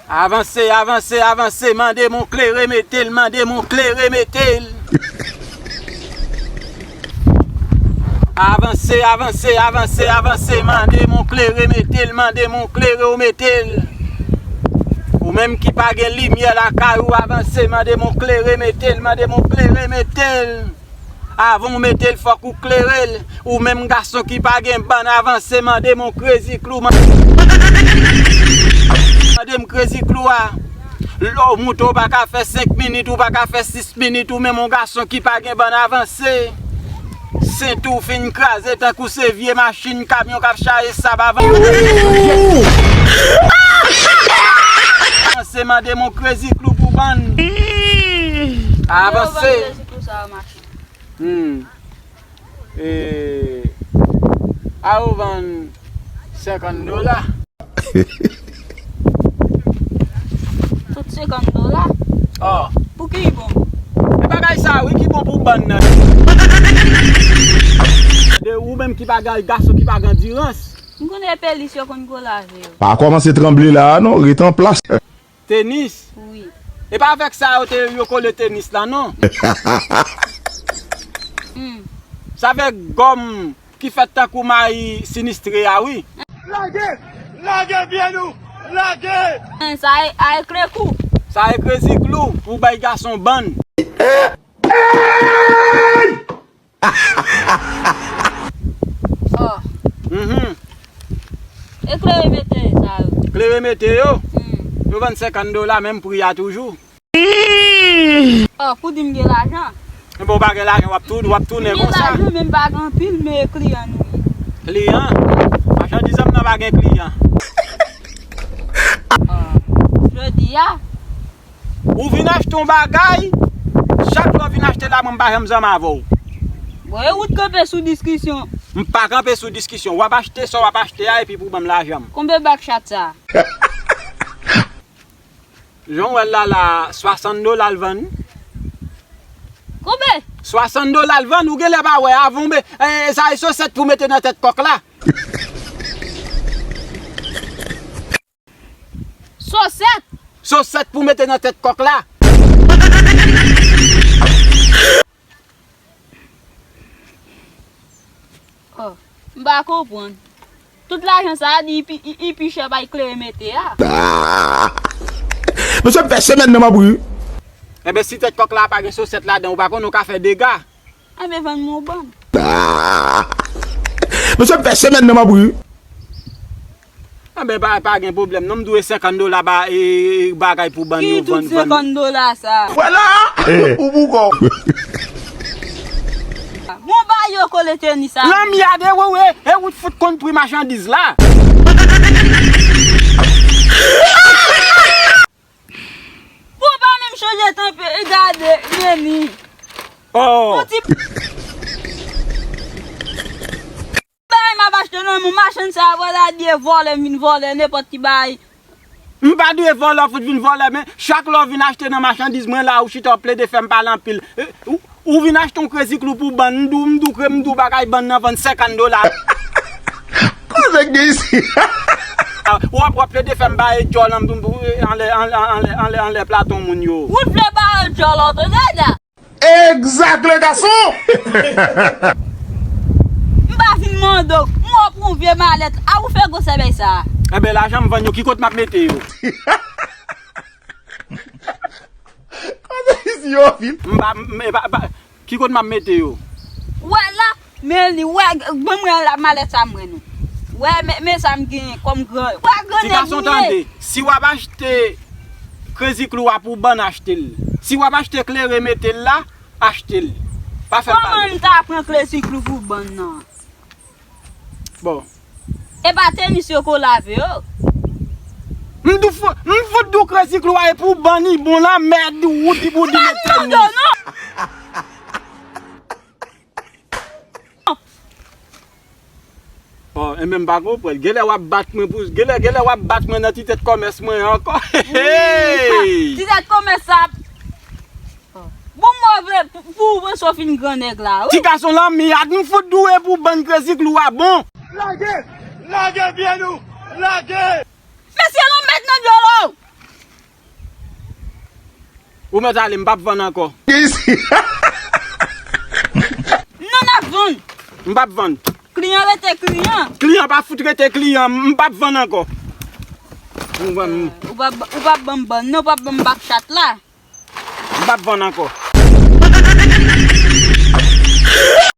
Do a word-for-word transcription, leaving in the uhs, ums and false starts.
Avanse, avanse, avanse, mande mon klere mete l, mande mon klere mete l. Avanse, avanse, avanse, avanse, mande mon klere mete l, mande mon klere ou mete l. Ou menm ki pa gen limyè lakay ou, avanse, mande mon klere mete l, mande mon klere mete l. Avan w mete l, fòk ou klere l. Ou menm gason ki pa gen bann, avanse, mande m yon krezi klou. Mande m krezi klou a. Lè w moute, w pa ka fè senk minit, ou pa ka fè sis minit, ou menm yon gason ki pa gen bann, avanse. Sent ou fin kraze tankou se vye machin, kamyon k ap chaje sab, avanse. Avanse, mande m yon krezi klou pou bann. Avanse. Hmm. E, a ou vann senkant dola. Tout senkant dola? Oh. Pou ki bon? E bagay sa, wi, ki bon pou bann nan. De ou menm ki pa gen gason ki pa gen andirans. M konnen pelis yo konn gwo lave yo. Pa kòmanse tranble la a non, ret an plas. Tenis? Wi. E pa avèk sa yo te, yo kole tenis la, non? Hmm. Sa avèk gòm ki fèt tankou mayi sinistre a, wi. Lage! Lage pye nou! Lage! Sa e, a e krezi klou. Sa e krezi klou pou bay gason bann. Oh. Mhm. E klere mete sa yo. Klere mete yo? Hmm. Yo vann senkant dola, menm pri a toujou. Oh, pou di m gen lajan. Enben, w pa gen lajan, w ap tou, w ap tounen konsa. M gen lajan, men m pa gen anpil, men kliyan nou ye. Kliyan? Machandiz an m nan pa gen kliyan. Oh, jodi a, Ou vin achte yon bagay, chak lè w vin achte la, mwen m pa janm zanmi avè w. Bon, e ou t kanpe sou diskisyon. M pa kanpe sou diskisyon. W ap achte sa w ap achte a, epi pou ban m lajan m. Konbe bak chat sa? Jan w wè l la, la, swasant dola l vann. Konbe? Swasant dola l vann, ou genlè pa wè, avan w be, e, sa e sosèt pou mete nan tèt kòk la. Sosèt! Sosèt pou mete nan tèt kòk la. Oh, m pa konprann. Tout lajan sa a di li pi, li, li pi chè bay klere mete a. Mesye, m fè semèn nan m ap ri. Enben, si tèt kòk la pa gen sosèt ladan, ou pa konnen ou ka fè dega. Enben, vann m yon bann. Mesye, m fè semèn nan m ap ri. Anben, pa, pa gen pwoblèm non, m dwe senkant dola ba, e, bagay pou bann yo vann, vann. Ki tout senkant dola sa? Vwala! Ou boukò. Bon, ba yo kole tenis sa. Lanmyad, e, wi, wi, e, ou t fout konn pri machandiz la. Bon, pa menm chanje tanpe, e gade, Neni. Oh. Yon ti bagay m ap achte nan men machann sa, vwala de vòlè m vin vòlè nenpòt ki bagay. M pa dwe vòlè, fout vin vòlè, men chak lè w vin achte nan machandiz mwen la, ou chita w ap plede fè m pale anpil. E, ou, ou vin achte yon krezi klou pou bann, m di w, m di w, m di w bagay bann nan vann senkant dola. Koze k gen isi? W ap, w ap plede fè m bare djòl anlè, anlè, anlè, anlè, anlè platon moun yo. Ou t vle bare djòl an, tande sa? Egzak, le gason! M pa vin mande w. M wè w pran yon vye malèt. A ou fè gwosè bèy sa a. Enben, lajan m vann yo, ki kot m ap mete yo? Koze isi yo, Fil? M pa, m, m pa, pa, ki kot m ap mete yo? Wè la, men li, wè, ban m wè la, malèt sa m wè non. Wè, men, men sa m genyen kòm gran. Wè, gran nèg li ye. Ti gason, tande, si w ap achte krezi klou a pou bann, achte l. Si w ap achte klere mete l la, achte l. Pa fè m pale. Kòman m ta pran krezi klou pou bann nan? Bon. E pa tenis yo ko lave yo. M di w fou, m fout di w krezi klou a e pou bann li bon la, mèd, ou di pou di mete tenis. Oh, enben m pa konprann. Genlè w ap bat mwen pou, genlè, genlè w ap bat mwen nan ti tèt kòmès mwen ankò. Hey! Ti tèt kòmès sa. Bon, mwen vle pou, pou ou mwen so fin gran nèg la, wi. Ti gason lanmyad, m fout di w e pou bann krezi klou a bon. Lage! Lage pye nou! Lage! Mesye lanmèd nan dyolo! Ou mèt ale, m p ap vann ankò. Non, n ap vann. M p ap vann. Kliyan rete kliyan. Kliyan pa fout rete kliyan, m p ap vann ankò. M vann, Ou p ap ou p ap ban m bann, non, ou p ap ban m bak chat la. m p ap vann ankò.